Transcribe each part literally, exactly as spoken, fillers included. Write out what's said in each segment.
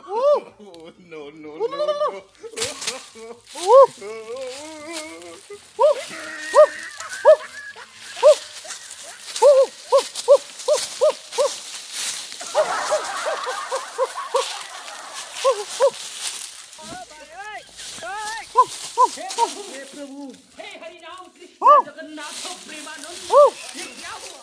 Oh, no, no, no, no. हे प्रभु, हे हरि राम कृष्ण जगन्नाथ प्रेमानंद, ये क्या हुआ?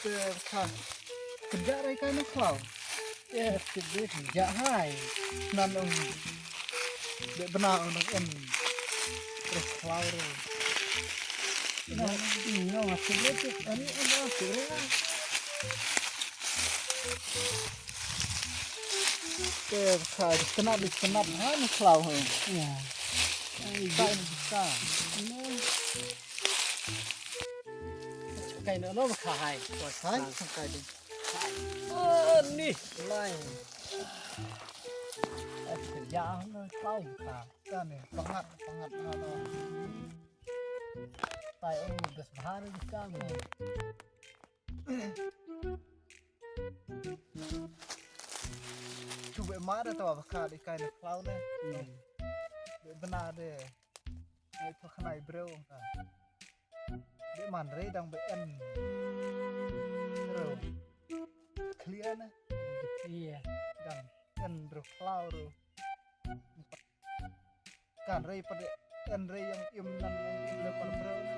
Te kha kynjah rei kai na khlaw. Te te de kynjah hai. Nan ong de bna ong nang en. Rei khlaw rei. Na ong nang te rei te ani ong nang te rei. Te kha kynjah de kynjah hai na khlaw ho. Ya. Ai, ai, ai. Kai no no ka hai. Hai, kai ding. Ani, lai. Ai, ya no kau ka. Kane, pangat, pangat ano. Tai o bes bahar di kang. Chubeh ma da tawa baka di kai na khlaw ne. Bena de. Ai, pha khnai breu ka. Beh man rei dang beh en. Reu. Clear na. Iya. Dang en reu khlaw reu. Kan rei pada en rei yang im nan yang im le par breu na.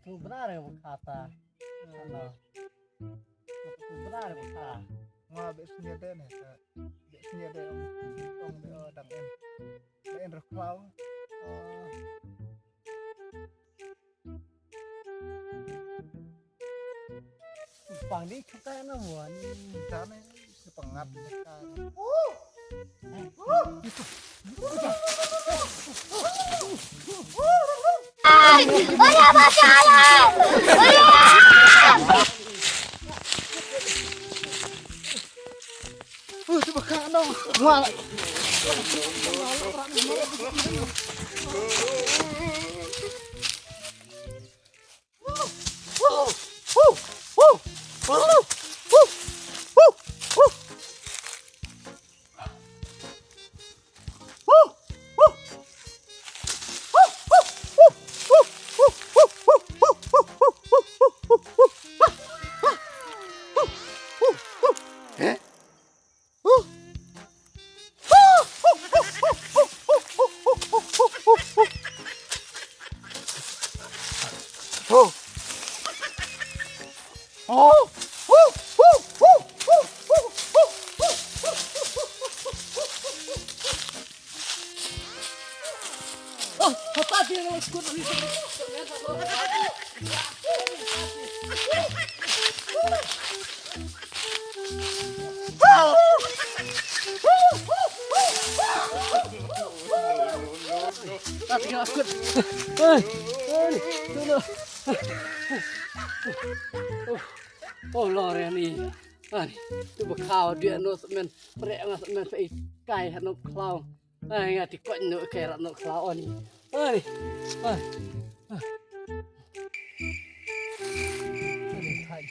Tu benar ya kata. Ano. Tu benar ya kata. Nga beh snia de ne ka. Beh snia de ong, ong de o dang en. Beh en reu khlaw. Pang di chuka na wan. Dane sepangat dekat. Oh, Loreni. Ani, tu ba khaw dia no semen, prek nga semen sa ikai hano khlaw. Ai, nga ti kwah no ikai rat no khlaw ani. Ani. Ai. Ani, hai.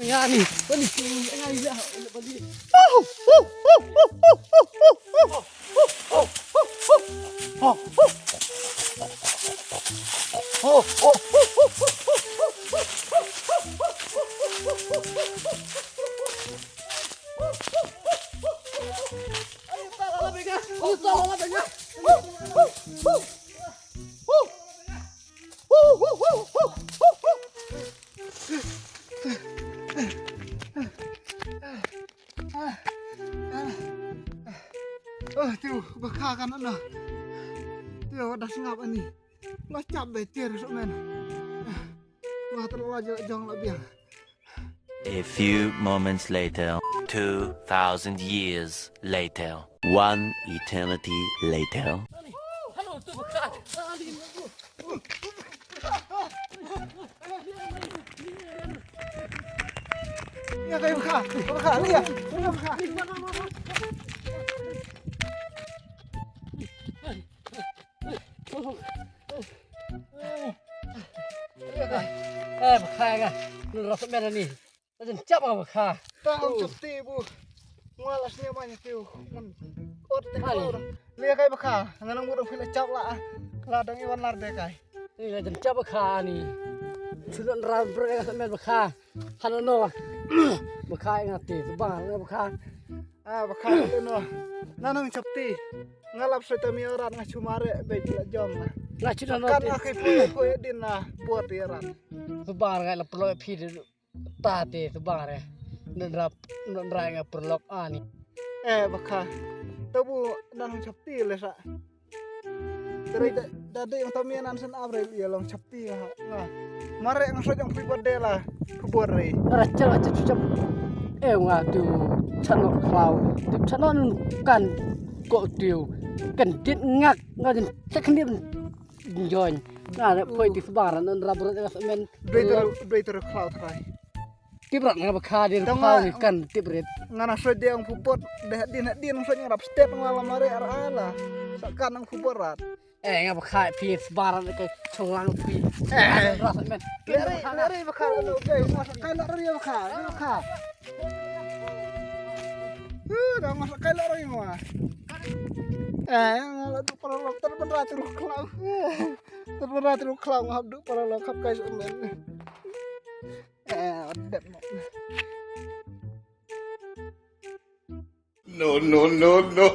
Yani, bali, yani, ya, bali. Tiu, ba kha kan na. Tiu, da sngap ani. La chap be tir su men. Wa tra la jong la biang. A few moments later. Two thousand years later. One eternity later. Ya, kayu kha, kayu kha, ya, kayu kha. Eh, ba kha nga. Nang rap men ani. Ba jan chap nga ba kha. Ta ong chap ti bu. Nga la sne ma nya tiu. Mun. Ot te kor. Le kai ba kha. Nga nang mut ong phi la chap la. La dang i wan lar de kai. Ni la jan chap ba kha ani. Chulon ra bre nga men ba kha. Hano no. Ba kha nga ti. Ba nga ba kha. Ah, ba kha le no. Na nang chap ti. Nga lap soi ta mi rat nga chumare be la jom na. Nga chuna no. Kan ti. Nga kai pu ko din na. Puat rat. Ba nga la plo phi de. Ta te tu bang re. Nan rap nan rai nga perlok ani. Eh, ba kha. Tabu nan chap ti le sa. Tere da da de ta mi nan san abre ye long chap ti ha. Nga. Mare nga so jang phi bode la. Phi bode. Ra chal chap chap. Eh, nga tu chano klau. Tu chano nun kan ko tu. Kan dit ngak nga jin chak ni. Join. Na ne poi ti sbar nan rap rat men. Doi ter doi ter klau trai. Tip rat nga ba kha dir kha ni kan tip rit. Nga na soi de ang pupot de din din soi nga rap stet nga la mare ar ala. Sa kan ang pupot rat. Eh, nga ba kha phi sbar rat ka chong lang phi. Eh, rat men. Lere lere ba kha lo ke nga sa kai lere ba kha ba kha. Uh, da nga sa kai lere nga. Eh, nga la tu para lo ter ben rat ru klau. Ter ben rat ru klau nga hap du para lo khap kai sa men. Eh, adet mo. No, no, no, no.